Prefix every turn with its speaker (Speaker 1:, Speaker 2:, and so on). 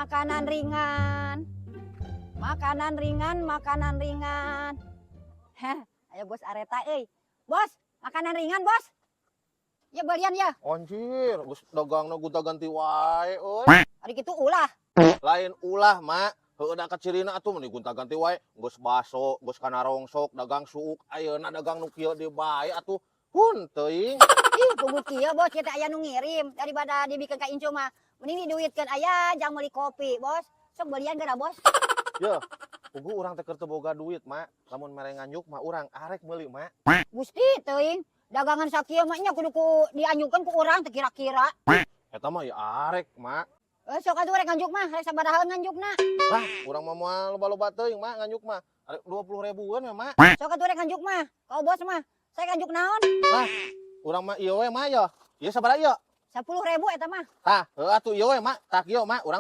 Speaker 1: Makanan ringan. Makanan ringan, makanan ringan. Heh, ayo Bos Areta euy. Bos, makanan ringan, Bos. Ya belian ya.
Speaker 2: Anjir, geus dagangna gonta-ganti wae euy.
Speaker 1: Ari kitu ulah.
Speaker 2: Lain ulah, Mak. Heueuh, da kacirina atuh meni gonta-ganti wae. Geus baso, geus kana rongsok, dagang suuk, ayeuna dagang nu kieu deui bae atuh. Hun teuing.
Speaker 1: Ih, kudu kieu, Bos, kita aya nu ngirim daripada dibikeun ka incu mah. Mending diduitkeun aya jang meuli kopi, Bos. Sok belian geura, Bos.
Speaker 2: Yeuh, puguh urang teh keur teu boga duit, Mak. Lamun mere nganjuk mah urang arek meuli, Mak.
Speaker 1: Gusti teuing, dagangan sakieu mah nya kudu ku dianjukkeun ku urang teu kira-kira.
Speaker 2: Eta mah ya arek, Mak.
Speaker 1: Eh, sok atuh rek nganjuk mah, rek sabaraha nganjukna?
Speaker 2: Lah, urang mah moal loba-loba teuing, Mak, nganjuk mah. Arek 20 ribuan ya, Mak.
Speaker 1: Sok atuh rek nganjuk mah. Kau Bos mah, saya nganjuk naon?
Speaker 2: Lah, urang mah ieu we, Mak, ya. Ieu sabaraha ieu?
Speaker 1: 10.000 eta mah.
Speaker 2: Tah, heuh atuh ieu we, Mak. Tah kieu, Mak, urang